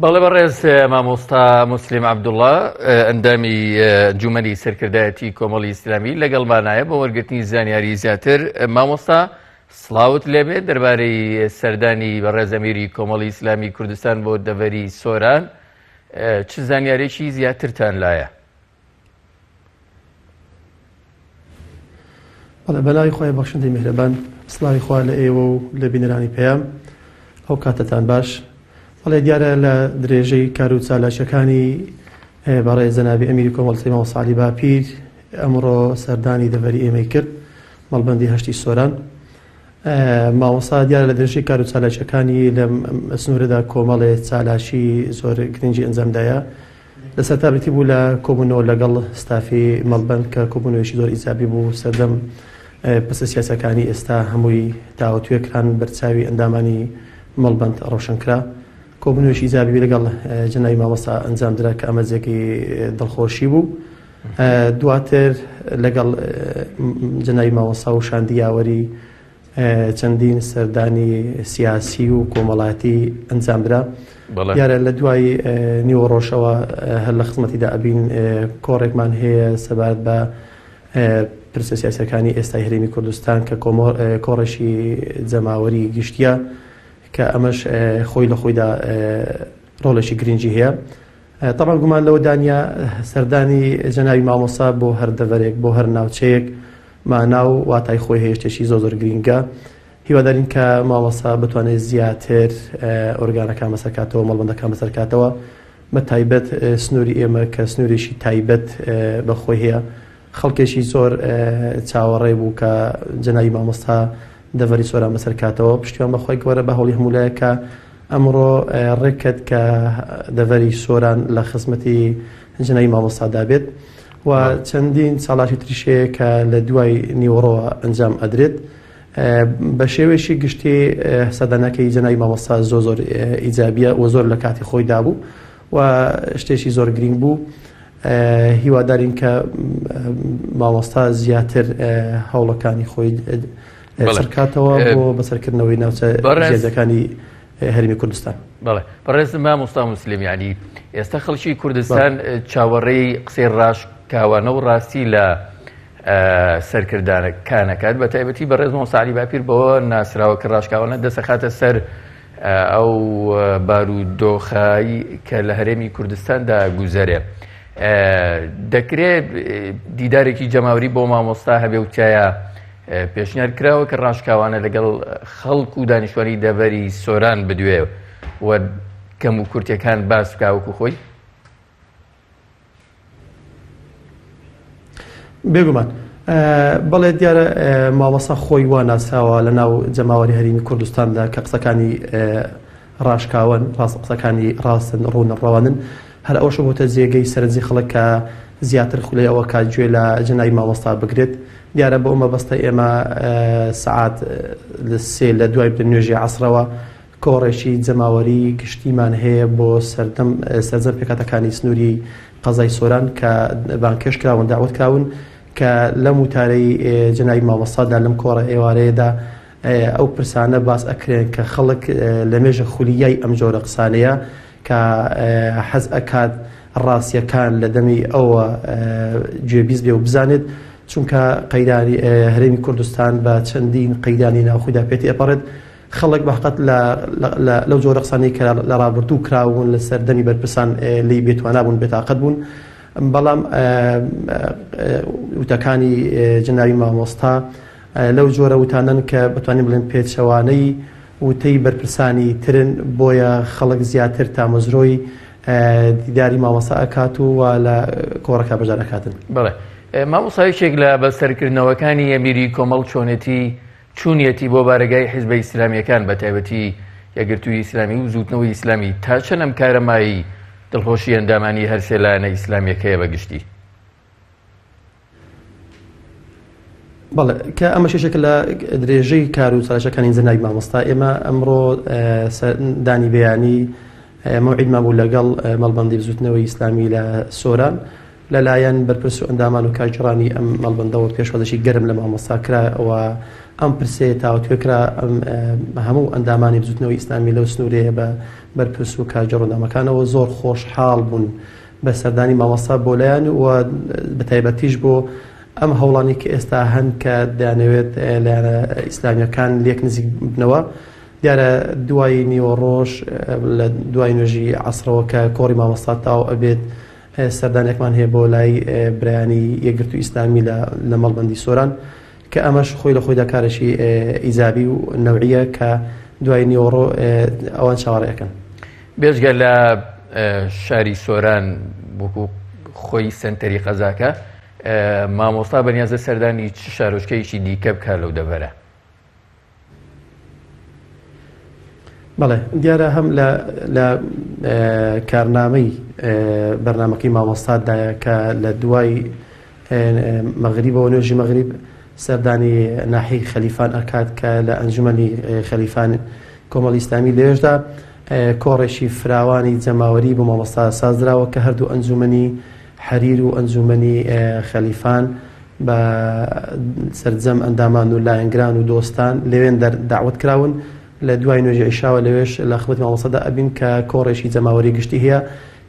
بەڵێ بەڕێز مامۆستا موسلیم عەبدوڵا ئەندامی ئەنجومەنی سەرکردایەتی کۆمەڵی ئیسلامی لەگەڵمانایە بۆ وەرگرتنی زانیاری زیاتر. مامۆستا سڵاوت لێبێت دەربارەی سەردانی بەڕێز ئەمیری کۆمەڵی ئیسلامی کوردستان بۆ دەڤەری سۆران چ زانیارێکی زیاترتان لایە؟ بەڵێ بەناوی خوای بەخشندەی میهرەبان سڵاوی خوا لە ئێوە و لە بینەرانی پەیام ئەو کاتەتان باش بەڵێ دیارە لە درێژەی کار و چالاکیەکانی بەڕێز جەنابی ئەمیری کۆمەڵ سەی مامۆستا عەلی باپیر ئەمڕۆ سەردانی دەڤەری ئێمەی کرد مەڵبەندی هەشتی سۆران مامۆستا دیارە لە درێژەی کار و چالاکیەکانی لەم سنوورەدا کۆمەڵێ چالاکی زۆر گرنگی ئەنجامدایە لە سەرتا بریتی بوو لە کۆبوونەوە لەگەڵ ستافی مەڵبەند کە کۆبوونەوەیەکی زۆر ئیجابی بوو سەردەم پرسە سیاسەکانی ئێستا هەمووی تاوتوێ کران بەرچاوی ئەندامانی مەڵبەند ڕۆشن کرا کۆبوونەوەیەکی ئیجابی لەگەڵ جەنابی مامۆستا ئەنجام درا کە ئەمە جێگەی دڵخۆشی بوو دواتر لەگەڵ جەنابی مامۆستا و شاندی یاوەری چەندین سەردانی سیاسی و کۆمەڵایەتی ئەنجامدرا. دیارە لە دوای نیوەڕۆشەوە هەر لە خزمەتیدا ئەبین کۆڕێکمان هەیە سەبارەت بە پرسە سیاسەکانی ئێستای هەرێمی کوردستان کە کۆڕێکی جەماوەری گشتیە کە ئەمەش خۆی لە خۆیدا ڕۆڵێکی گرنگی هەیە. تەبعەن گومان لەوەدا نییە سەردانی جەنابی مامۆستا بۆ هەر دەڤەرێک بۆ هەر ناوچەیەک مانا و واتای خۆی هەیە شتێکی زۆر زۆر گرینگە هیوادارین کە مامۆستا بتوانێت زیاتر ئۆرگانەکان بەسەرکاتەوە مەڵبەندەکان بەسەرکاتەوە بە تایبەت سنووری ئێمە کە سنوورێکی تایبەت بە خۆی هەیە خەڵکێکی زۆر چاوەڕێ بوو کە جەنابی مامۆستا دەڤەری سۆران بەسەر کاتەوە پشتیوان بە خوای گەورە بە هەوڵی هەموو لایەک کە ئەمڕۆ ڕێککەت کە دەڤەری سۆران لە خزمەتی جەنابی مامۆستادا بێت و چەندین چالاکی تریش هەیە کە لە دوای نیوەڕۆوە ئەنجام ئەدرێت بە شێوەیەکی گشتی سەردانەکەی جەنابی مامۆستا زۆر زۆر ئیجابیە و زۆر لە کاتی خۆیدا بوو و شتێکی زۆر گرینگ بوو هیوادارین کە مامۆستا زیاتر هەوڵەکانی خۆی چڕکاتەوە بۆ بەسەرکردنەوەی ناوچە جیاجیاکانی هەرێمی کوردستان. بەڵێ بەڕێز مامۆستا موسلیم یعنی ئێستا خەڵکی کوردستان چاوەڕێی قسەی ڕاشکاوانە و ڕاستی لە سەرکردانەکانەکات بە تایبەتی بەڕێز مامۆستا عەلی باپیر بەوە ناسراوە کە ڕاشکاوانە دەسەخاتە سەر ئەو بارودۆخەی کە لە هەرێمی کوردستاندا گوزەرێ دەکرێت دیدارێکی جەماوری بۆ مامۆستا هەبێ و تایە پێشنیار کراوە کە ڕاشکاوانە لەگەڵ خەڵک و دانیشتوانی دەڤەری سۆران بدوێ و کەم و کورتەکان باس بکا وەکو خۆی؟ بێگومان بەڵێ دیارە مامۆستا خۆی وا ناسراوە لە ناو جەماوەری هەرێمی کوردستاندا کە قسەکانی ڕاشکاون ڕاست قسەکانی ڕاستن ڕوونە ڕەوانن هەر ئەوەشە بۆتە جێگەی سەرنجی خەڵک کە زیاتر خولەی ئەوە کات گوێ لە جەنابی مامۆستا بگرێت دیارە بۆ مەبەستە ئێمە سەعات سێ لە دوای نوێژی عەسرەوە کۆڕێکی جەماوەری گشتیمان هەیە بۆ سەردەم سەرجەم پێکهاتەکانی سنووری قەزای سۆران کە بانگهێشت کراون داوەت کراون کە لەم وتارەی جەنابی مامۆستادا لەم کۆڕە ئێوارەیەدا ئەو پرسانە باس ئەکرێن کە خەڵک لە مێژە خولیای ئەم جۆرە قسانەیە کە حەز ئەکات ڕاستیەکان لە دەمی ئەوە گوێبیست بێ و بزانێت چونکە قەیرانی هەرێمی کوردستان بە چەندین قەیرانی ناوخۆیدا پێ تێپەڕێت خەڵک بە هەقەت لە لەو جۆرە قسانەی کە لە ڕابردوو کراون لە سەردەمی بەرپرسان لێی بێتوانا بوون بێتاقەت بوون بەڵام وتەکانی جەنابی مامۆستا لەو جۆرە وتانەن کە بتوانین بڵێن پێچەوانەی وتەی بەرپرسانی ترن بۆیە خەڵک زیاتر تامەزرۆی دیداری مامۆستا ئەکات و لە کۆڕەکە بەشدار ئەکاتن. بەڵێ مامۆستا یەکێک لە بەسەرکردنەوەکانی ئەمیری کۆمەڵ چۆنێتی چوونیەتی بۆ بارەگای حیزبە ئیسلامییەکان بە تایبەتی یەکگرتووی ئیسلامی و بزووتنەوەی ئیسلامی تا چەند ئەم کارە مایەی دڵخۆشی ئەندامانی هەرسێ لایەنە ئیسلامییەکەیە بە گشتی؟ بەڵێ کە ئەمەش یەکێکە لە درێژەی کار و چالاکیەکانی جەنابی مامۆستا ئێمە ئەمڕۆ دانی بەیانی مەوعیدمان بوو لەگەڵ مەڵبەندی بزوتنەوەی ئیسلامی لە سۆران لەلایەن بەرپرس و ئەندامان و کارگێڕانی ئەم مەڵبەندەوە پێشوازیی گەرم لە مامۆستا کرا و ئەم پرسەیە تاوتوێ کرا، هەموو ئەندامانی بزوتنەوەی ئیسلامی لەو سنوورەیە بە بەرپرس و کارگێڕ و ئەندامەکانەوە زۆر خۆشحاڵ بوون بە سەردانی مامۆستا بۆ لایان و بە تایبەتیش بۆ ئەم هەوڵانی کە ئێستا هەن کە دەیانەوێت لایەنە ئیسلامیەکان لێک نزیک ببنەوە. دیارە دوای نیوەڕۆژ لە دوای نوێژی عەسرەوە کە کۆڕی مامۆستا تاو ئەبێت سەردانێکمان هەیە بۆ لای برایانی یەکگرتوو ئیسلامی لە مەڵبەندی سۆران کە ئەمەش خۆی لە خۆیدا کارێکی ئیجابی و نەوعیە کە دوای نیوەڕۆ ئەوان چاوەڕێ ئەکەن. بێجگە لە شاری سۆران وەکو خۆی سەنتەری قەزاکە، مامۆستا بەنیازە سەردانی چ شارۆچکەیەکی دیکە بکات لەو دەڤەرە؟ بەڵێ دیارە هەم لە لە کارنامەی بەرنامەکەی مامۆستادایە کە لە دوای مەغریبەوە نوێژی مەغریب سەردانی ناحی خەلیفان ئەکات کە لە ئەنجومەنی خەلیفان کۆمەڵی ئیسلامی لەوێشدا کۆڕێکی فراوانی جەماوەری بۆ مامۆستا سازدراوە کە هەردوو ئەنجومەنی حەریر و ئەنجومەنی خەلیفان بە سەرجەم ئەندامان و لایەنگران و دۆستان لەوێن دەر دەعوەت کراون لە دوای نوێژی عیشاوە لەوێش لە خزمەتی مامۆستادا ئەبین کە کۆڕێکی جەماوەری گشتی هەیە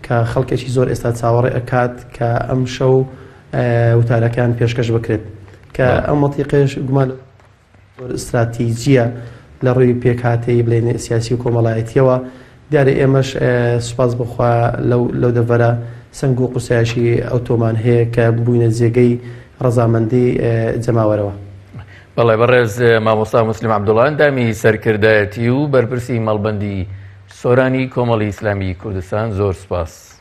کە خەڵکێکی زۆر ئێستا چاوەڕێ ئەکات کە ئەم شەو وتارەکان پێشکەش بکرێت کە ئەم مەتیقێش گومان زۆر ستراتیجییە لە ڕووی پێکهاتەی بڵێین سیاسی و کۆمەڵایەتییەوە. دیارە ئێمەش سوپاس بۆ خوا لەو لەو دەڤەرە سەنگ و قورسایەکی ئەوتۆمان هەیە کە بووینە جێگەی ڕەزامەندی جەماوەرەوە. بەڵێ بەڕێز مامۆستا موسلیم عەبدوڵا ئەندامی سەرکردایەتی و بەرپرسی مەڵبەندی سۆرانی کۆمەڵی ئیسلامیی کوردستان زۆر سوپاس.